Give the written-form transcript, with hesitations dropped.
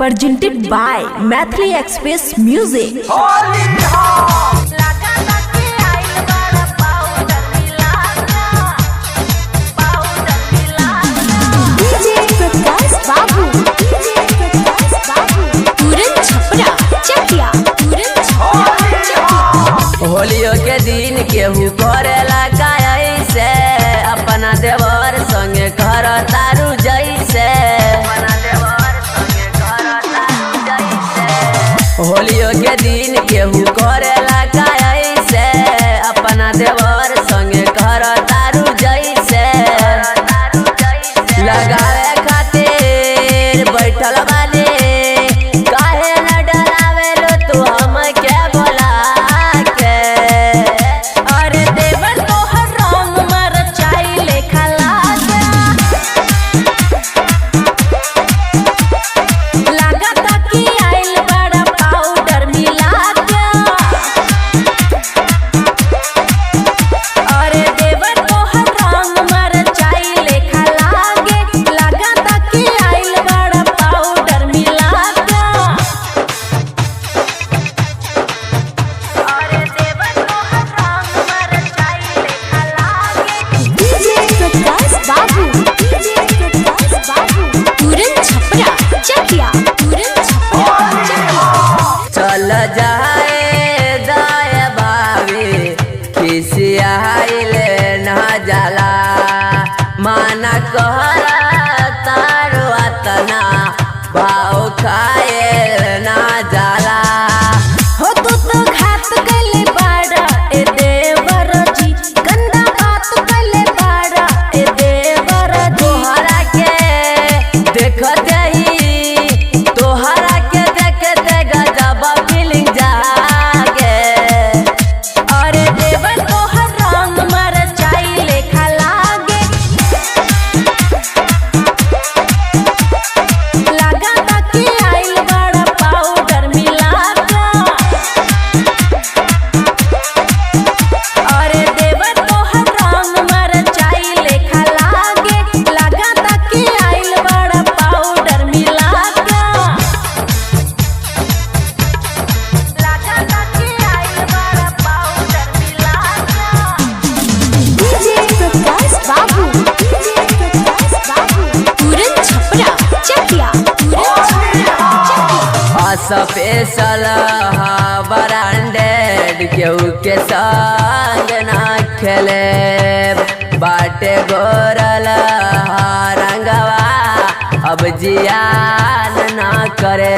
Presented by Maithili Express Music. DJ Prakash Babu. DJ Prakash Babu. Puran Chhapra Chakia. Puran Chhapra Chakia. होलियो के दिन केहू करेला से अपना देवर संगे घर तारू जैसे होलियो के दिन केहू करेला से अपना देवर संगे घर तारू जैसे लगावे खातिर बैठल बानी काहे न डरावे लो तू हमके बोला के। अरे देवर तोहर रंग मरचाई लेखा लागा। लागता कि आइल बड़ा पाउडर मिला के। अरे देवर तोहर रंग मरचाई लेखा लागे। लागता कि आइल बड़ा पाउडर मिला के। अरे देवर तोहर रंग मरचाई लेखा लागे। DJ Prakash Babu. DJ Prakash Babu. Puran Chhapra Chakia. Puran Chhapra Chakia. चल जाए दाय भाभी खिसियाइले न जाला माना कहरा तारो अतना भाव खाए न जाला। हो तू तो घात कइले बाड़ा ए देवर जी, गंदा बात कइले बाड़ा ए देवर जी। तोहरा के देखते ही, तोहरा के देखते गजब फीलिंग जागे। अरे देवर तोहर रंग मरचाई लेखा लागे। लागता कि आइल बड़ा पाउडर मिला के। अरे देवर तोहर रंग मरचाई लेखा लागे। लागता कि आइल बड़ा पाउडर मिला के। लागता कि आइल बड़ा पाउडर मिला के। DJ Prakash Babu. DJ Prakash Babu. Puran Chhapra Chakia. Puran Chhapra Chakia. Special branded केहू के संग ना खेले बाटे गोरल रंगवा अब जियान ना करे।